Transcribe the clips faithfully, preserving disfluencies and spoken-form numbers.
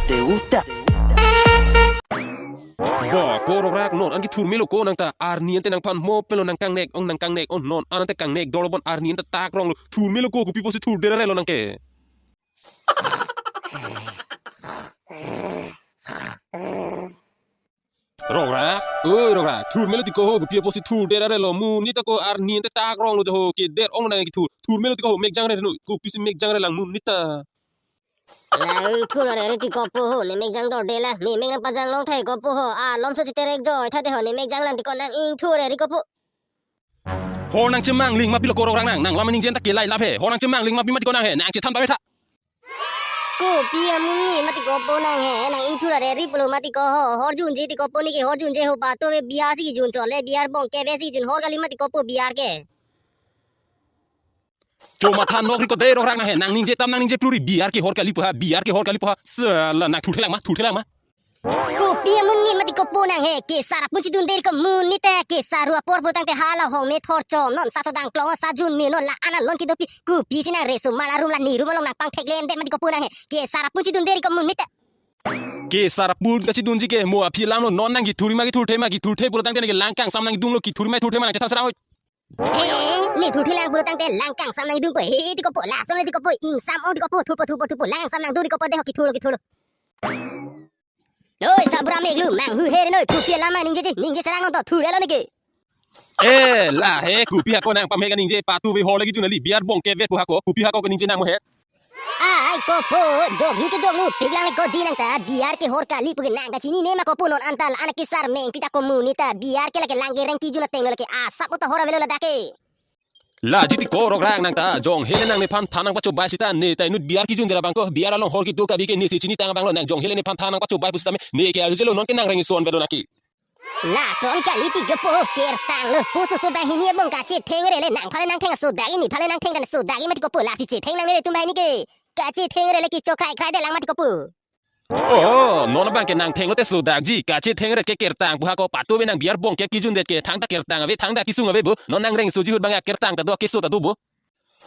Te gusta. Ba, ko Rokrak, non an kethur melo ko nang ta, arni ante nangphan mo pelo nang kangnek ong, nang kangnek ong, non an ante kangnek dor bon arni ante tak rong lo, thur melo ko, kopi pusi thur dera relo nang ke. Rokrak, oi Rokrak, thur melo ti ko ho, kopi pusi thur dera relo, monit ta ko arni ante tak rong lo jo ho, keder ong nang kethur, thur melo ti ko ho, mek jang re no, kopi si mek jang re lang monit ta. Lang thur re ti kopo ho, ne mek jang dor de la, ne mek nangpajang long thai kopo ho, a lom so chiterek joi tha de ho, ne mek jang lang ti ko nang ingthur re kopo. Hor nang chemangling ma pilo ko Rokrak nang, nang lam ningje ta kelai lap he. Hor nang chemangling ma pi ma ti ko nang he, nang chethan pa me tha. Kopi amonit ma ti kopo nang he, nang ingthur re ri pulo ma ti ko ho, hor junje ti kopo ne ke, hor junje ho, pato ve Bihar si kijun chole, Bihar bong ke ve si kijun, hor kali ma ti kopo Bihar ke. Chomatha nokri ko de Rokrak nang he, nang ningje tam nang ningje pluri Bihar ke hor kali pu ha, Bihar ke hor kali pu ha. Sala nang thurthe lang ma, thurthe lang ma. Kopi amonit ma ti kopo nang he, ke sar apun chidun deri ko monit te, ke sar ru apor pulo tangte hala hong me thor chom non, sa chodang klong sa jun me non, la ana lon kedo pi, kopi si nang reso mala rum la ni rum along nang pangthek lem det ma ti kopo nang he, ke sar apun chidun deri ko monit te. Ke sar apun kachidunji ke mo aphi lam lo, non nang kethur ma kethurthe ma, kethurthe pulo tangte nang ke lang kangsam nang dung lo, kethur ma kethurthe ma nang chethan sara hoi. Eh, ne thurthe lang pulo tangte lang kangsam nang dungpo. He, ti kopo, lason ti kopo, ingsam ong ti kopo, thupo, thupo, thupo, lang kangsam nang dung ti kopo, de ho kethur lo, kethur lo. Oi, sabra meglu, manghu he re noi, kopi alam ma ningje je, ningje sarang non to, thur lo ne ke. Eh, la he, kopi hako nang pame kaningje, pato ve hor lagi jun ali, Bihar bong ke vet pu hako, kopi hako kaningje nang mo he. Ai kopo, joglu ke joglu, pik lang le ko di nang ta, Bihar ke hor kali pu ke nang kachinine ma kopo non anta la, anak ke sar meng pita komunita, Bihar ke lake lang ke reng kijun ateng lo lake asap uta hor avelo ladak ke. Laji ti ko Rokrak nang ta, jong hele nang nephan than nangpachobai sita, ne ta inut Bihar kijun dera bang ko, Bihar along hor kedo kabi ke ne si chini tang bang lo nang jong hele nephan than nangpachobai pusita me, ne ke arjelo non ke nang reng ison vedo naki. Lason kali ti kopo, kertang lo, puso so banghini abong kachetheng re le, nang phale nang theng so dagi, ne phale nang theng kan so dagi ma ti kopo, lasi chetheng nang le tum banghini ke. Kachetheng re le kecho khrai khrai de lang ma ti kopo. Oh, non abang ke nang theng lote so dakji, kachetheng re ke kertang pu hako, pato ve nang Bihar bong ke kijun det ke, thangta kertang ave, thangta kesung ave bo, non nang reng soji ahut bang ya kertang ta do, keso ta do bo.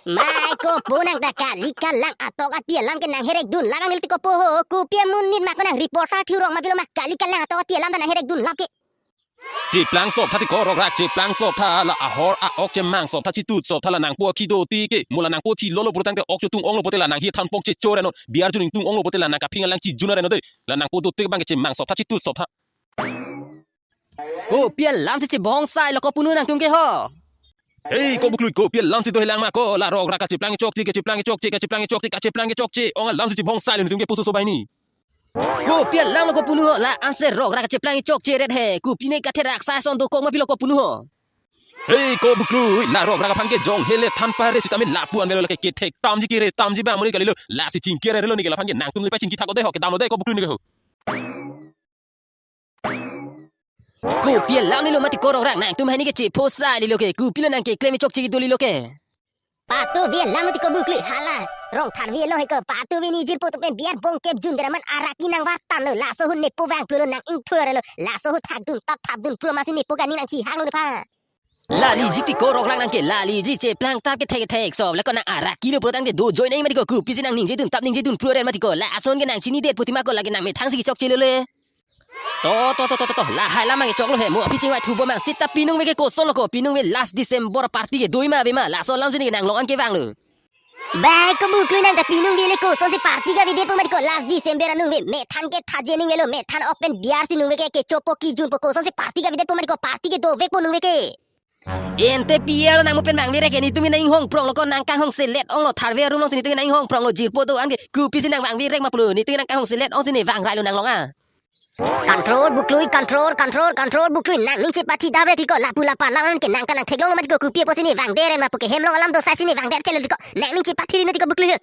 Mai kopo nang ta kali kalang atok ati alam ke nang herek dun labang nil ti kopo ho, kopi amonit ma ko nang reporter thiu rong ma pilo ma kali kalang atok ati alam ta nang herek dun lap ke. Cheplang sop tha ti ko Rokrak, cheplang sop tha, la ahor a-ok chemang sop tha, chitut sop tha, la nangpo akhi do ti ke, mo la nangpo chilo lo pulo tangte ok chotung ong lo pote la nang hi than pong checho re non, Bihar jun ingtung ong lo pote la nang kaphing alang chijun re non de, la nangpo do te bang ke chemang sop tha, chitut sop tha. Kopi alam si chebong sai lo ko punu nangtum ke ho. Hei, ko Buklui, kopi alam si do helang ma ko, la Rokrak kacheplang chokche, kacheplang chokche, kacheplang chokche, kacheplang chokche, ong alam si chebong sai lo nangtum ke puso so banghini. Kopi alam lo ko punu ho, la anse Rokrak kacheplang chokche ret he, kopi ne katherak sai son dokok ma pilo ko punu ho. Hei, ko Buklui, la Rokrak aphan ke jong hele than pare sita me lapu an velo lake kethek tamji kere tamji ba muni kali lo, lasi chingkere lo ne ke laphan ke nangtum le pa chingki thak o de ho, kedam lo de ko Buklui ne ke ho. Kopi alam ni lo ma ti ko Rokrak, nangtum banghini ke chepho sai lo ke, kopi lo nang keklem chokche do lo ke. Pato ve alam ti ko Buklui hala. Rong Tharve along he ko pato ve ni jirpo to pen Bihar bong ke jun dera man araki nang vartan lo, laso ahut nepo vang pulo nang ingthur lo, laso ahut thak dun tap thap dun pulo masi nepo kani nang chihang lo nepha. Lali ji ti ko Rokrak nang ke, lali ji cheplang tap kethek kethek sop, la ko nang araki lo pulo tangte do joi nai ma ti ko, kopi si nang ningje dun tap ningje dun pulo ren ma ti ko, lason ke nang chini det pu ti ma ko lake nang methang si kechokche lo le. To, to, to, to, to, to. Lahai lam abang kechok lo he. Mo aphi chingvai thu bom abang. Sita pinung ve ke koson lo ko. Pinung ve last December party ke doi ma ave ma. Laso alam si ne nang long an kevang lo. Bai ko Buklui nang ta pinung ve le koson si party kave det pu ma ti ko last December anung ve. Methan ke thaje nung ve lo. Methan ok pen Bihar si nung ve ke kechopo kijunpo koson si party kave det pu ma ti ko party ke dovekpo nung ve ke. Ente P L nang mo pen bang vere ke netum ke nang inghong prong lo ko nang kanghong selet ong lo Tharve arum along si netum ke nang inghong prong lo jirpo do an ke kopi si nang bang vere ma pulo netum ke nang kanghong selet ong si ne vang rai lo nang long a. Control Buklui, control, control, control Buklui nang ning chepathi dave ti ko lapu lapa nang ke nang kanang theklong lo ma ti ko kopi apo si ne vang dere ma pu ke hem long alam do sai si ne vang der chelo ti ko nang ning chepathi ri no ti ko Buklui he.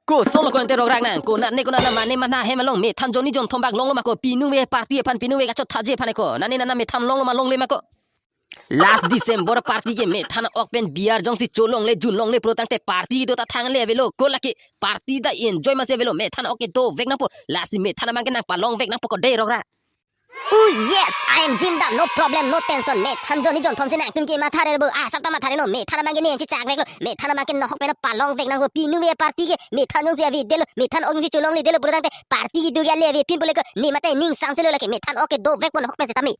Koson lo ko ente Rokrak nang, konat ne konat na mane mana hem along methan jonni jon thom bak long lo ma ko pinung ve party aphan pinung ve kachot thaje aphan ko. Nane nana methan long lo ma longle ma ko. Last December party ke methan ok pen Bihar jongsi cholongle junlongle pulo tangte party do ta thangle avelo ko lake party ta enjoy masi avelo methan ok ke dovek nangpo lasi methan abang ke nang palongvek nangpo ko de Rokrak. Oh yes, I am Jindal, no problem, no tension. Methan jonni jonthom si nangtum ke matha re bo. Ah, asap ta matha re non. Methan abang ke ne chechak veklo. Methan abang ke nahok pen palong vek nangpo. Pinung ve aparty ke. Methan jongsi avedetlo. Methan ok jongsi cholongledetlo pulotangte party kedo ke ale avepin pule ko. Ne mate ning sangselo lake. Methan ok ke dovekpo nahok pen setame.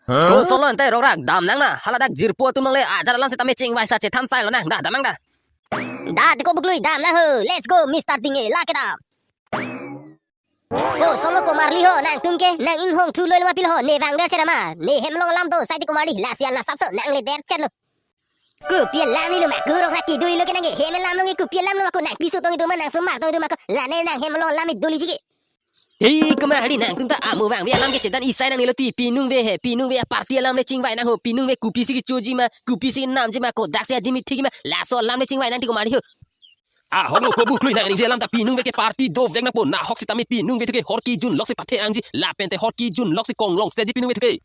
Huh? Kosonlo ante rokrak, dam nang na. Hala dak jirpo atum nangle ajat alam setame chingvai sa chethan sailo nang. Da, dam nang da. Da, deko buklui, dam nang ho. Let's go, Mister Dinghe, lake dam. Kosonlo komarli ho, nangtum ke, nang inghong thuloi lo ma pilo ho, ne vangder chet ma, ne hem along alam do, sai di komarli, lasi an asapso, nangle der chetlo. Kopi alam ni lo ma, kurok na kidu lo ke nang ke, hem alam lo ke kopi alam lo ma ko nang piso tong itum ma nang somar tong itum ma ko, la ne nang hem along alam ni doli ji ke. Hei komarli nangtum ta amo vangve alam ke chedan isai nangnelo ti, pinung ve he, pinung ve aparty alam le chingvai nang ho, pinung ve kopisi kechoji ma, kopisi kenamji ma, kodak si adim ithik ma, laso alam le chingvai nang ti komarli ho. Ahok lo ko buklui nang ningje alam ta pinung ve ke party dovek nangpo, nahok setame pinung ve thu ke hor kejun lok si pathe angji, lapente hor kejun lok si konglong seji pinung ve thu ke.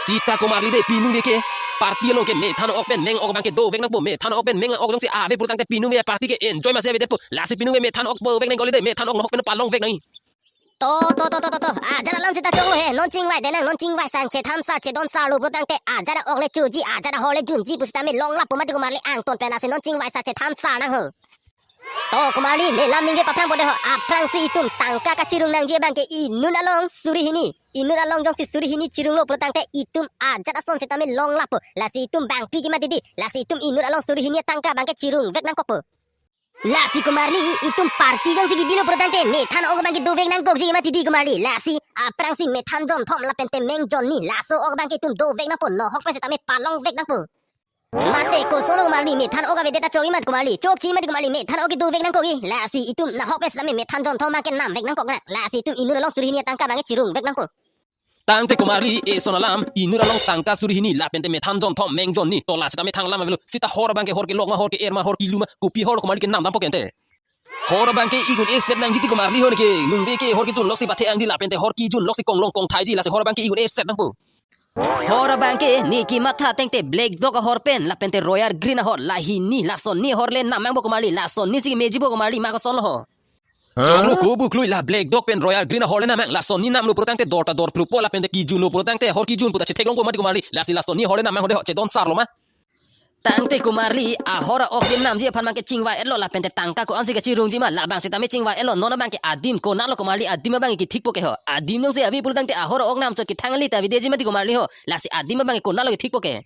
Sita komarli de pinung ve ke party along ke methan ok pen meng ok abang ke dovek nangpo, methan ok pen meng ok jongsi ave pulotangte pinung ve party ke enjoy masi avedetpo, lasi pinung ve methan ok povek nang koli de, methan ok nahok pen palong vek nang. To, to, to, to, to, to. Ajat alam seta choklo he. Non chingvai de nang, non chingvai sang chethan sa, chedon sa lo pulotangte ajat ok le choji, ajat ahor le junji pu setame long lapo mati komarli angton pen asi non chingvai sa chethan sa nang ho. To komarli, ne lam ningje paphrang po de ho. Aphrangsi itum tangka kachirung nangji abang ke inut along suri hini. Inut along jongsi suri hini chirunglo pulotangte itum ajat ason setame long lapo. Lasi itum bangphli ke mati di. Lasi itum inut along suri hini tangka abang ke chirung vek nangkokpo. Lasi komarli itum party jongsi kebilo pulotangte methan ok abang ke dovek nangkokji mati di komarli. Lasi aphrangsi methan jonthom lapente meng jonni laso ok abang ke itum dovek nangpo, nahok pen setame palong vek nangpo. Mate kosonlo komarli, methan ok avedet ta chokji mati komarli, chokji mati komarli, methan ok ke dovek nangkokji. Lasi itum nahok pen setame methan jonthom abang ke nam vek nangkok nang. Lasi itum inut along suri hini tangka abang ke chirung vek nangpo. Tangte komarli eson alam, inut along tangka suri hini lapente methan jonthom meng jonni, to la setame thang lam avelo, sita hor abang ke hor kelok ma, hor ke-er ma, hor kelu ma, kopi hor lo komarli ke nam dampo ke ante. Hor abang ke igun eset nangji ti komarli ho ne ke, nung ve ke hor kejun lok si pathe angji lapente hor kejun lok si konglong kongthaiji, lasi hor abang ke igun eset nangpo. Hor abang ke ne kematha tangte Black Dog ahor pen lapente Royal Green ahor, la hini lason ni ahor le nam nangpo komarli, lason ni si meji po komarli ma kosonlo ho. Choklo ko buklui, la Black Dog pen Royal Green ahor le nam nang, lason ni namlo pulotangte dor ta dor phlupo lapente kejunlo pulotangte hor kejun pu ta chetheklongpo mati komarli, lasi lason ni ahor le nam nang ho de ho, chedon sarlo ma. Tangte komarli ahor ok kenamji aphan abang ke chingvai-etlo lapente tangka ko-ansi kachirungji ma, labang setame chingvai-etlo, non abang ke adim konatlo komarli, adim abang ke kethikpo ke ho. Adim jongsi ave pulotangte ahor ok namchot kethang ali ta avedetji mati komarli ho. Lasi adim abang ke konatlo kethikpo ke.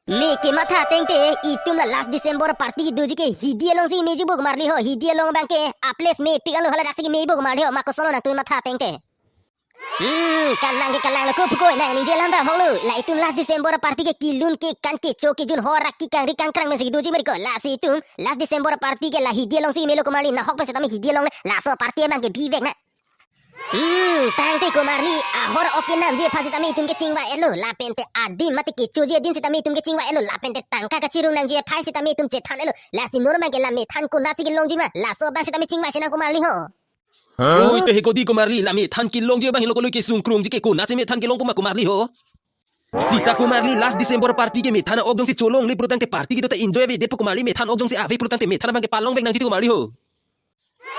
Ne kematha tangte itum la last December party doji ke hidi along si meji po komarli ho, hidi along abang ke a-place mepik alo, hala dak si keme po komarli ho, ma kosonlo nangtum matha tangte. Hmm, kalang ke kalanglo ko pukoi nang ningje alam ta ahok lo. La itum last December party ke kelun kekan kecho kejun hor ra kekangri kangkrang pensi kedoji mati ko. Lasi itum last December party ke la hidi along si melo komarli, nahok pen setame hidi along le laso party abang ke bivek nang. Hmm, tangte komarli ahor ok kenamji aphan setame itum ke chingvai-etlo, lapente adim mate kechoji adim setame itum ke chingvai-etlo, lapente tangka kachirung nangji aphan setame itum chethan-etlo. Lasi non abang ke la methan konatsi kelongji ma, laso abang setame chingvai-se nang komarli ho. Huh? Oi, te he kodi komarli, la methan kelongji abang helo koloi kesung krungji ke konatsi methan kelongpo ma komarli ho. Sita komarli last December party ke methan ok jongsi cholongle pulotangte party kedo ta enjoy avedetpo komarli, methan ok jongsi ave pulotangte methan abang ke palong vek nangji ti komarli ho.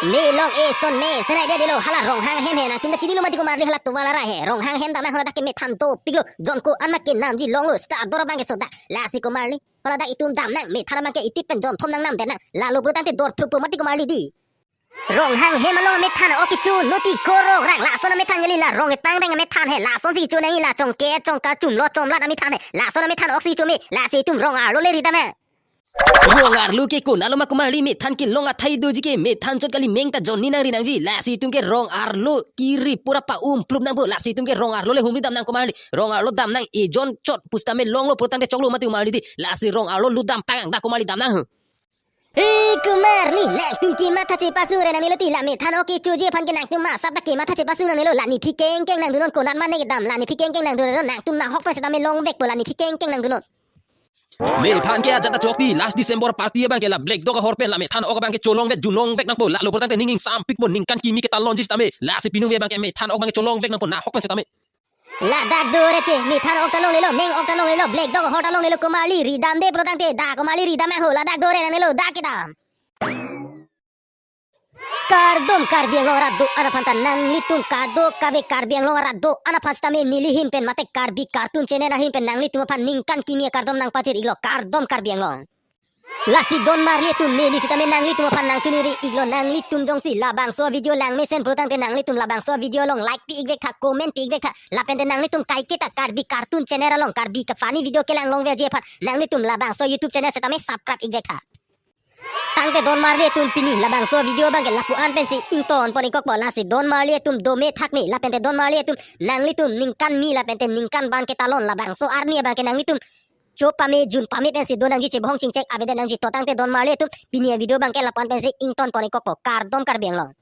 Ne long eson me senai dia delo, hala Ronghang hem he, nangtum ta chinilo mati komarli, hala tovar arai he. Ronghang hem dam nang, hala dak ke methan dopiklo, jon ko-an ma kenamji longlo, sita ador abang ke sodak. Lasi komarli, hala dak itum dam nang, methan abang ke itip pen jonthom nang namdet nang, lalo pulotangte dor phlupo mati komarli di. Ronghang hem along methan ok kecho noti korok rang, lason amethan kali, la rong kepangdeng amethan he, lasonsi kecho nangji, la chongke chongkar chumlo chomlat amethan he, lason amethan oksi kecho me, lasi itum rong arlo le ridam he. Rong arlo ke konatlo ma komarli, methan kelong athai doji ke, methan chot kali, meng ta jonni nangri nangji, lasi itum ke rong arlo kiri pura pa-um phlup nangpo, lasi itum ke rong arlo le humri dam nang komarli, rong arlo dam nang ejon chot pu setame longlo pulotangte choklo mati komarli di, lasi rong arlo lut dam pang da komarli dam nang ho. He komarli, nangtum kematha chepasung re nangnelo ti, la methan ok kechoji aphan ke nangtum ma asap ta kematha chepasung nangnelo, la nephi kengkeng nangdunnon, konat mane kedam, la nephi kengkeng nangdunnon, nangtum nahok pen setame long vekpo, la nephi kengkeng nangdunnon. Nephan ke ajat ta chok ti, last December party abang ke la Black Dog ahor pen la methan ok abang ke cholong vek junong vek nangpo, lalo pulotangte ning ingsampikpo, ningkan kimi ketalonji setame, lasi pinung ve abang ke methan ok abang ke cholong vek nangpo, nahok pen setame. Ladak do re ke, methan ok ta longlelo, meng ok ta longlelo, Black Dog ahor ta longlelo komarli, ridam de pulotangte, da komarli ridam nang ho, ladak do re nangnelo, da kedam. Kardom Karbi Anglong arat do-an aphan ta, nanglitum kadokave Karbi Anglong arat do-an aphan sitame neli ahin pen mate Karbi Cartoon Channel ahin pen nanglitum aphan ningkan kimi akardom nangpajir iklo, kardom Karbi Anglong. Lasi don marli atum, neli sitame nanglitum aphan nangchoningri iklo, nanglitum jongsi labangso video langmesen pulotangte nanglitum labangso video along like pi ikvek tha, comment pi ikvek tha, lapen te nanglitum kaiketa Karbi Cartoon Channel along Karbi ke funny video kelang longverji aphan nanglitum labangso YouTube channel sitame subscribe ikvek tha. Tangte don marli atum, pini labangso video abangke lapu-an pensi ingtonpon ik kokpo. Lasi don marli atum, dome thakme lapen te don marli atum, nanglitum ningkan mi lapen te ningkan van ketalon labangso arni abangke nanglitum cho pame jun pame pensi do nangji, chebohong chingchek avedet nangji. To tangte don marli atum, pini avideo abangke lapu-an pensi ingtonpon ik kokpo. Kardom Karbi Anglong.